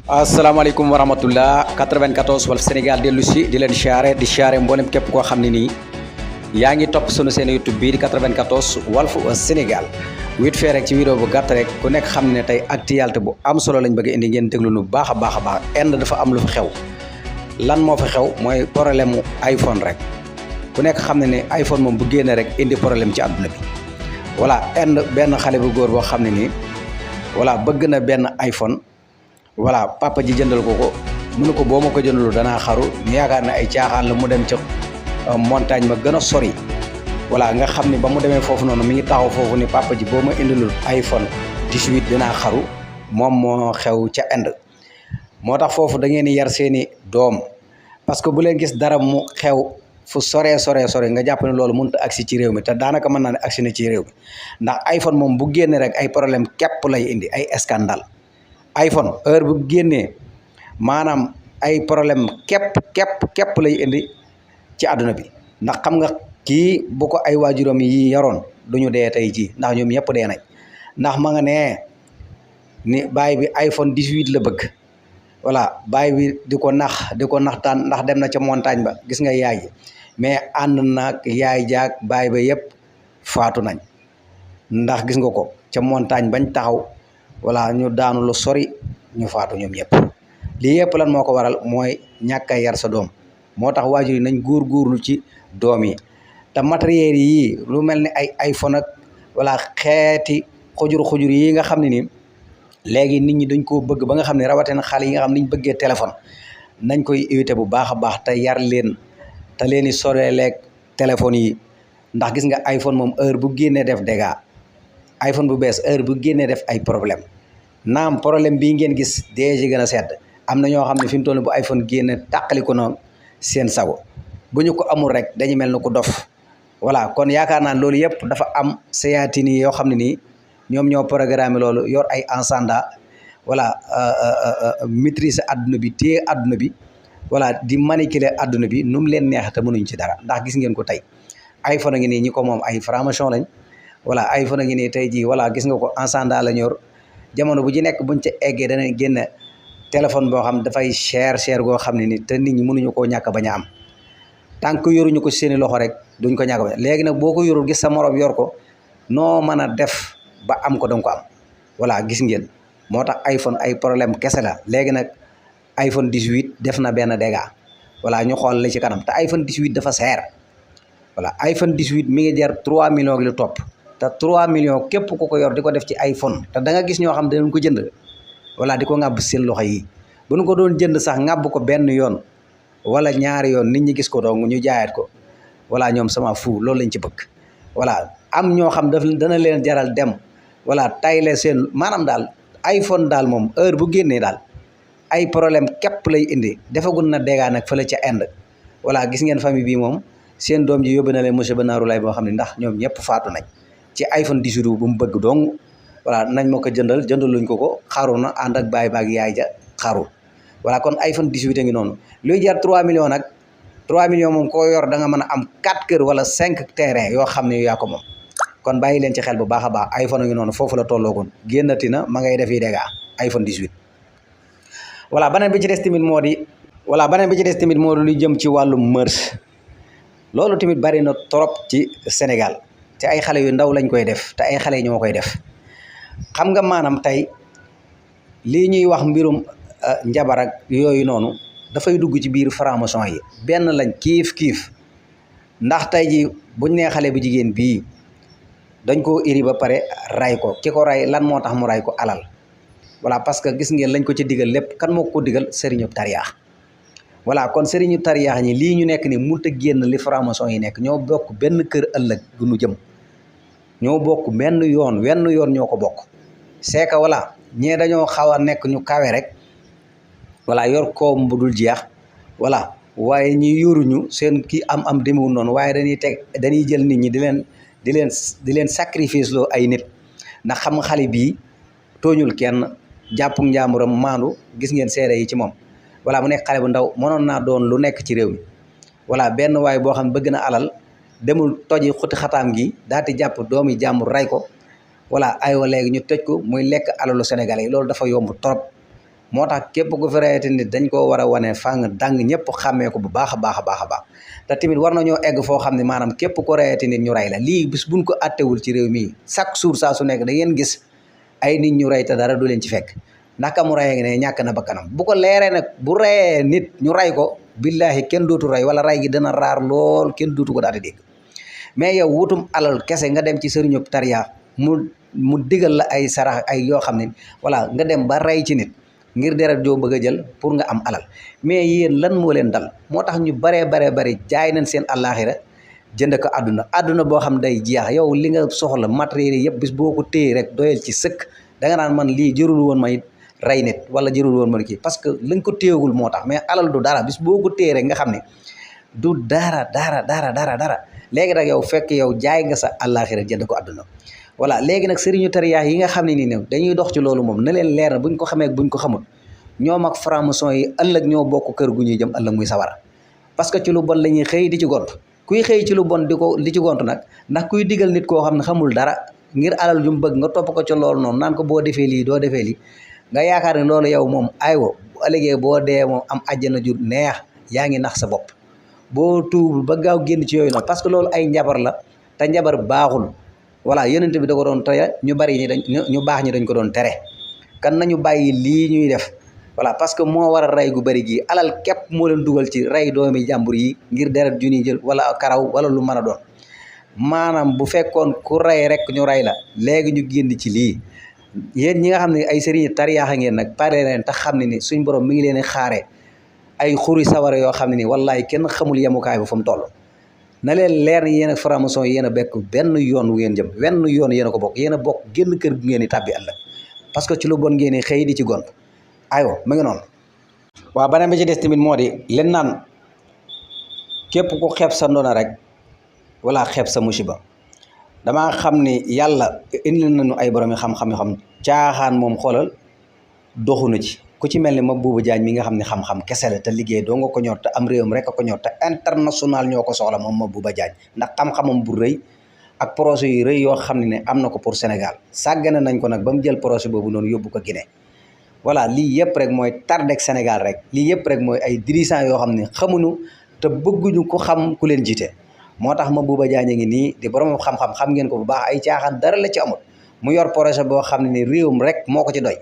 asalaamaaleykum wa rahmatullah 94 Walf Sénégal dellu si di leen siyaare mboolem képp koo xam ne nii yaa ngi topp sunu seen YouTube bii di 94 Walf Sénégal wit fee rek ci vidéo bu gàtt rek ku nekk xam ne tey actualité bu am solo lañ bëgg indi ngeen déglu nu baax a baax a baax Inde dafa am lu fa xew lan moo fa xew mooy problème mu iPhone rek ku nekk xam ne ne iPhone moom bu génne rek indi problème ci àdduna bi voilà Inde benn xale bu góor boo xam ne nii voilà bëgg na benn iPhone voilà papa ji jëndal ko mu ne ko boo ma ko jëndalu danaa xaru ñu yaakaar ne ay caaxaan la mu dem ca montagne ma gën a sori voilà nga xam ne ba mu demee foofu noonu mi ngi taxaw foofu ni papa ji boo ma indilul iPhone 18 dinaa xaru moom moo xew ca Inde moo tax foofu da ngeen di yar seeni doom parce que bu leen gis dara mu xew fu sore nga jàpp ne loolu mënut a agsi ci réew mi te daanaka mën naa ne agsi na ci réew mi ndax iPhone moom bu génne rek ay problème képp lay indi ay scandale iPhone heure bu génnee maanaam ay problème képp lay indi ci àdduna bi ndax xam nga kii bu ko ay waajuram yi yaroon duñu dee tey jii ndax ñoom ñëpp dee nañ ndax ma nga ne ni baay bi iPhone 18 la bëgg voilà baay bi di ko naxtaan ndax dem na ca montagne ba gis nga yaay ji mais ànd naag yaay jaag baay ba yëpp faatu nañ ndax gis nga ko ca montagne bañ taxaw voilà ñu daanu lu sori ñu faatu ñoom ñëpp lii yëpp lan moo ko waral mooy ñàkk a yar sa doom moo tax waajur yi nañ góorgóorlu ci doom yi te matériel yi lu mel ni ay iPhone ak voilà xeeti xujur yi nga xam ne ni léegi nit ñi dañ koo bëgg ba nga xam ne rawatina xale yi nga xam ne niñ bëggee téléphone nañ koy éviter bu baax a baax te yar leen te leen i soreeleeg téléphone yi ndax gis nga iPhone moom heure bu génnee def dégâts iPhone bu bees heure bu génnee def ay problème naam problème bii ngeen gis déjà gën a sedd am na ñoo xam ne fi mu toll bu iPhone génne tàqali ko noonu seen sago bu ñu ko amul rek dañu mel ni ku dof voilà kon yaakaar naa loolu yëpp dafa am sayatini yoo xam ne nii ñoom ñoo programme loolu yor ay ensanda voilà maîtriser adduna bi téye adduna bi voilà di manipuler adduna bi nu mu leen neex te mënuñ ci dara ndax gis ngeen ko tey iPhone a ngi nii ñi ko moom ay franc-maçon lañ voilà iPhone a ngi nii tey jii voilà gis nga ko ensanda la ñor jamono bu ci nekk buñ ca eggee danañ génn téléphone boo xam dafay cher goo xam ne ni te nit ñi mënuñu koo ñàkk bañ a am tant que yoruñu ko seeni loxo rek duñ ko ñàkk bañ léegi nag boo ko yorul gis sa morom yor ko noo mën a def ba am ko danga ko am voilà gis ngeen moo tax iPhone ay problème kese la léegi nag iPhone 18 def na benn dégât voilà ñu xool la ci kanam te iPhone 18 dafa seer voilà iPhone 18 mi ngi jar 3 millions lu topp te 3 millions képp ku ko yor di ko def ci iPhone te da nga gis ñoo xam danañ ko jënd voilà di ko ŋàbb seen loxo yi bu ñu ko doon jënd sax ŋàbb ko benn yoon wala ñaari yoon nit ñi gis ko dong ñu jaayaat ko voilà ñoom sama fu loolu lañ ci bëgg voilà am ñoo xam dana leen jaral dem voilà tayle seen maanaam daal iPhone daal moom heure bu génnee daal ay problème képp lay indi defagul na dégâts nag fële ca Inde voilà gis ngeen famille bi moom seen doom ji yóbbu na leen monsieur Banaaru lay boo xam ne ndax ñoom ñëpp faatu nañ ci iPhone 18 bu mu bëgg dong voilà nañ ma ko jëndaluñ ko xaru na ànd ak baay baag yaay ja xaru voilà kon iPhone 18 a ngi noonu luy jar 3 millions nag 3 millions moom koo yor da nga mën a am 4 kër wala 5 terrain yoo xam ne yaa ko moom kon bàyyi leen ci xel bu baax a baax iPhone a ngi noonu foofu la tolloogoon génnati na ma ngay def yi dégâts iPhone 18 voilà beneen bi ci des tamit moo di lu jëm ci wàllum mœurs loolu tamit bari na trop ci Sénégal te ay xale yu ndaw lañ koy def te ay xale ñoo koy def xam nga maanaam tey lii ñuy wax mbirum njabar ak yooyu noonu dafay dugg ci biir franc-maçon yi benn lañ kiif ndax tey ji buñ nee xale bu jigéen bii dañ koo iri ba pare ray ko ki ko ray lan moo tax mu ray ko alal voilà parce que gis ngeen lañ ko ci digal lépp kan moo ko digal sëriñu tariyaax voilà kon sëriñu tariyaax ñi lii ñu nekk ni mënut a génn li franc-maçon yi nekk ñoo bokk benn kër ëllëg gu nu jëm ñoo bokk wenn yoon ñoo ko bokk c'est que voilà ñee dañoo xaw a nekk ñu kawe rek voilà yor koom bu dul jeex voilà waaye ñi yoruñu seen kii am demewul noonu waaye dañuy jël nit ñi di leen sacrifice loo ay nit ndax xam nga xale bii tooñul kenn jàpp njaamuram maandu gis ngeen seede yi ci moom voilà mu nekk xale bu ndaw mënoon naa doon lu nekk ci réew mi voilà benn waay boo xam ne bëgg na alal demul toji xuti xataam gi daal di jàpp doomi jàmbur ray ko voilà aywa léegi ñu tëj ko muy lekk alalu Sénégalais yi loolu dafa yomb trop moo tax képp ku fi rayati nit dañ koo war a wane fang dang ñëpp xàmmee ko bu baax a baax a baax a baax te tamit war nañoo egg foo xam ne maanaam képp ku rayati nit ñu ray la lii bis buñ ko attewul ci réew mii chaque jour saa su nekk da ngeen gis ay nit ñu ray te dara du leen ci fekk ndax ka mu rayee ne ñàkk na bakkanam bu ko leeree nag bu rayee nit ñu ray ko billahi kenn dootu ray wala ray gi dana raar lool kenn dootu ko daal di dégg mais yow wutum alal kese nga dem ci sëriñu tariya mu digal la ay sarax ay yoo xam ne voilà nga dem ba ray ci nit ngir deret joo bëgg a jël pour nga am alal mais yéen lan moo leen dal moo tax ñu baree bari jaay nañ seen àllaaxira jënd ko àdduna boo xam day jeex yow li nga soxla matériel yi yëpp bis boo ko téye rek doyal ci sëkk da nga naan man lii jërul woon may rey nit wala jërul woon man kii parce que li nga ko téyewul moo tax mais alal du dara bis boo ko téye rek nga xam ne du dara léegi nag yow fekk yow jaay nga sa àllaaxira jënd ko àdduna voilà léegi nag sëriñu tariyaa yi nga xam ne nii ne dañuy dox ci loolu moom na leen leer na buñ ko xamee buñ ko xamul ñoom ak franc-maçon yi ëllëg ñoo bokk kër gu ñuy jëm ëllëg muy sawara parce que ci lu bon la ñuy xëy di ci gont kuy xëy ci lu bon di ci gont nag ndax kuy digal nit koo xam ne xamul dara ngir alal ju mu bëgg nga topp ko ci loolu noonu naan ko boo defee lii doo defee lii nga yaakaar ne loolu yow moom aywa bu ëllëgee boo dee moom am àjjana ju neex yaa ngi nax sa bopp boo tuubul ba gaaw génn ci yooyu noonu parce que loolu ay njabar la te njabar baaxul voilà yonent bi da ko doon tere ñu bari ñi ñu baax ñi dañ ko doon tere kan nañu bàyyi lii ñuy def voilà parce que moo war a rey gu bëri gii alal képp moo leen dugal ci rey doomi jàmbur yi ngir deret ju ñuy jël wala karaw wala lu mën a doon maanaam bu fekkoon ku rey rek ñu rey la léegi ñu génn ci lii yéen ñi nga xam ne ay sëriñ tariyaaxa ngeen nag pare leen tax xam ne ni suñ borom mi ngi leen xaare ay xuri sawara yoo xam ne ni wallahi kenn xamul yemukaay ba fa mu toll na leen leer ni yéen ak franc-maçon yéen a bekk benn yoon wu ngeen jëm wenn yoon yéen a ko bokk yéen a bokk génn kër gu ngeen di tàbbi ëllëg parce que ci lu bon ngeen di xëy di ci gont aywa mu ngi noonu waaw beneen bi ci des tamit moo di leen naan képp ku xeeb sa ndoona rek wala xeeb sa musiba damaa xam ni yàlla indi nañu ay borom yi xam-xam yoo xam caaxaan moom xoolal doxu na ci ku ci mel ni Mabouba Diagne mi nga xam ne xam-xam kese la te liggéey doo nga ko ñor te am réewam rek a ko ñor te international ñoo ko soxla moom Mabouba Diagne ndax xam-xamam bu rëy ak projet yu rëy yoo xam ne am na ko pour Sénégal sàggane nañ ko nag ba mu jël projet boobu noonu yóbbu ko Guinée voilà lii yëpp rek mooy tardek Sénégal rek lii yëpp rek mooy ay dirigeants yoo xam ne xamuñu te bëgguñu ko xam ku leen jiite moo tax Mabouba Diagne ngi nii di borom xam-xam xam ngeen ko bu baax ay caaxaan dara la ci amul mu yor projet boo xam ne ni réewum rek moo ko ci doy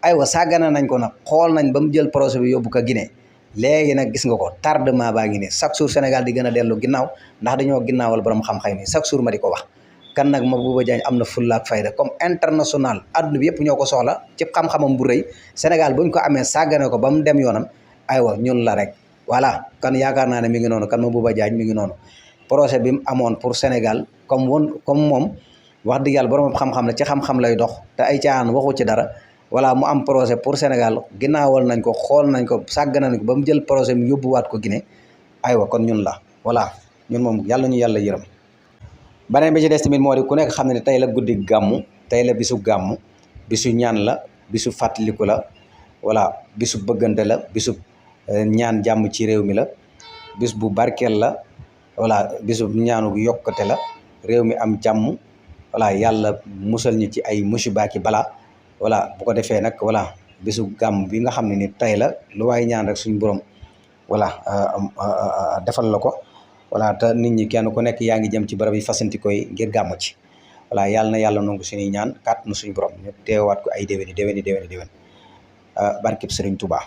aywa sàggana nañ ko nag xool nañ ba mu jël projet bi yóbbu ko Guinée léegi nag gis nga ko tardement baa ngi ne chaque jour Sénégal di gën a dellu ginnaaw ndax dañoo ginnaawal borom xam-xam ni chaque jour ma di ko wax kan nag Mabouba Diagne am na fulla ak fayda comme international adduna bi yëpp ñoo ko soxla ci xam-xamam bu rëy Sénégal buñ ko amee sàggane ko ba mu dem yoonam aywa ñun la rek voilà kan yaakaar naa ne mi ngi noonu kan Mabouba Diagne mi ngi noonu projet bi mu amoon pour Sénégal comme moom wax dëgg yàlla borom xam-xam la ci xam-xam lay dox te ay caaxaan waxu ci dara voilà mu am projet pour Sénégal ginnaawal nañ ko xool nañ ko sàggane nañ ko ba mu jël projet mu yóbbuwaat ko Guinée aywa kon ñun la voilà ñun moom yàlla ñu yàlla yërëm. beneen bi ci des tamit moo di ku nekk xam ne tey la guddi gàmmu tey la bisu gàmmu bisu ñaan la bisu fàttaliku la voilà bisu bëggante la bisu ñaan jàmm ci réew mi la bis bu barkeel la voilà bisu ñaanu yokkate la réew mi am jàmm voilà yàlla musal ñi ci ay musiba ki bala voilà bu ko defee nag voilà bisu gàmm bi nga xam ne ni tey la lu waay ñaan rek suñu borom voilà defal la ko voilà te nit ñi kenn ku nekk yaa ngi jëm ci barab yi fasanti koy ngir gàmm ci voilà yàlla na yàlla nangu suñuy ñaan kàtt na suñu borom ñu teewaat ko ay déwéni barkib Sëriñ Touba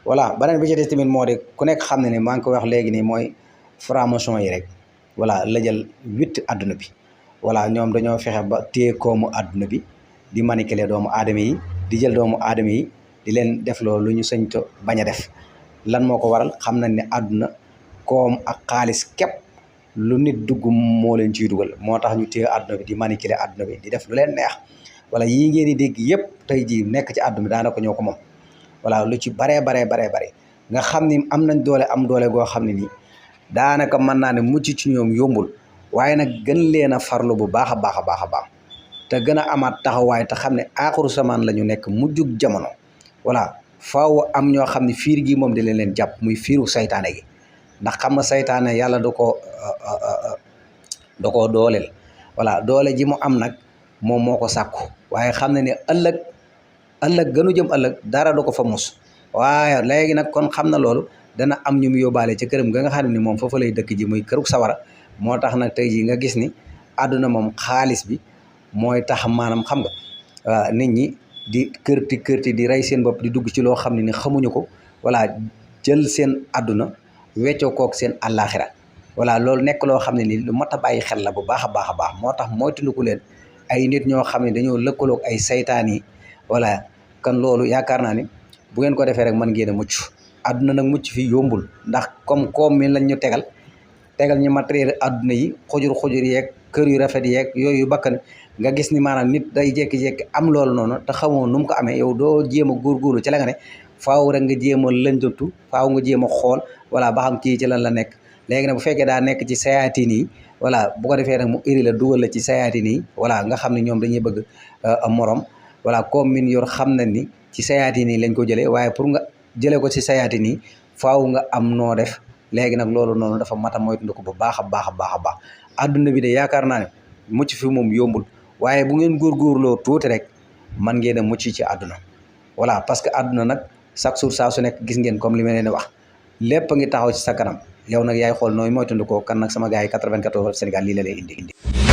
voilà beneen bi ci des tamit moo de ku nekk xam ne ne maa ngi ko wax léegi nii mooy franc-maçon yi rek voilà la jël 8 adduna bi voilà ñoom dañoo fexe ba téye koomu adduna bi di manipuler doomu aadama yi di jël doomu aadama yi di leen def loolu lu ñu sëñto bañ a def lan moo ko waral xam nañ ne àdduna koom ak xaalis képp lu nit dugg moo leen ciy dugal moo tax ñu téye àdduna bi di manipuler àdduna bi di def lu leen neex wala yii ngeen di dégg yëpp tey jii nekk ci àdduna bi daanaka ñoo ko moom voilà lu ci baree nga xam ni am nañ doole am doole goo xam ne nii daanaka mën naa ne mucc ci ñoom yombul waaye nag gën leen a farlu bu baax a baax te gën a amaat taxawaay te xam ne aaxiru samaan la ñu nekk mujjug jamono voilà faaw am ñoo xam ne fiir gi moom di leen jàpp muy fiiru saytaane gi ndax xam nga saytaane yàlla da koo dooleel voilà doole ji mu am nag moom moo ko sàkku waaye xam ne ne ëllëg gënu jëm ëllëg dara du ko fa mus waaye léegi nag kon xam na loolu dana am ñu mu yóbbaale ci këram ga nga xam ne ni moom foofu lay dëkk ji muy këruk sawara moo tax nag tey jii nga gis ni àdduna moom xaalis bi mooy tax maanaam xam nga nit ñi di kërti di rey seen bopp di dugg ci loo xam ne ni xamuñu ko voilà jël seen àdduna weccoo kook seen àllaaxira voilà loolu nekk loo xam ne ni lu mat a bàyyi xel la bu baax a baax a baax moo tax moytandiku leen ay nit ñoo xam ne dañoo lëkkaloog ay saytaan yi voilà kan loolu yaakaar naa ni bu ngeen ko defee rek mën ngeen a mucc àdduna nag mucc fi yombul ndax comme koom mi lañ ñu tegal ñu matériel àdduna yi xujur yeeg kër yu rafet yeeg yooyu bakkan nga gis ni maanaam nit day jékki-jékki am loolu noonu te xamoo nu mu ko amee yow doo jéem a góorgóorlu ci la nga ne faaw rek nga jéem a lëndatu faaw nga jéem a xool voilà ba xam kii ci lan la nekk léegi nag bu fekkee daa nekk ci sayaatin yi voilà bu ko defee nag mu iri la dugal la ci sayaatin yi voilà nga xam ne ñoom dañuy bëgg morom voilà comme min yor xam na ni ci sayaatin yi lañ ko jëlee waaye pour nga jëlee ko ci sayaatin yi faaw nga am noo def léegi nag loolu noonu dafa mat a moytandiku bu baax a baax a baax a baax adduna bi de yaakaar naa ne mucc fi moom yombul waaye bu ngeen góorgóorloo tuuti rek man ngeen a mucc ci àdduna voilà parce que àdduna nag chaque jour saa su nekk gis ngeen comme li ma leen di wax lépp a ngi taxaw ci sa kanam yow nag yaay xool nooy moytandikoo kan nag sama gars yi 94 Sénégal lii la lay indi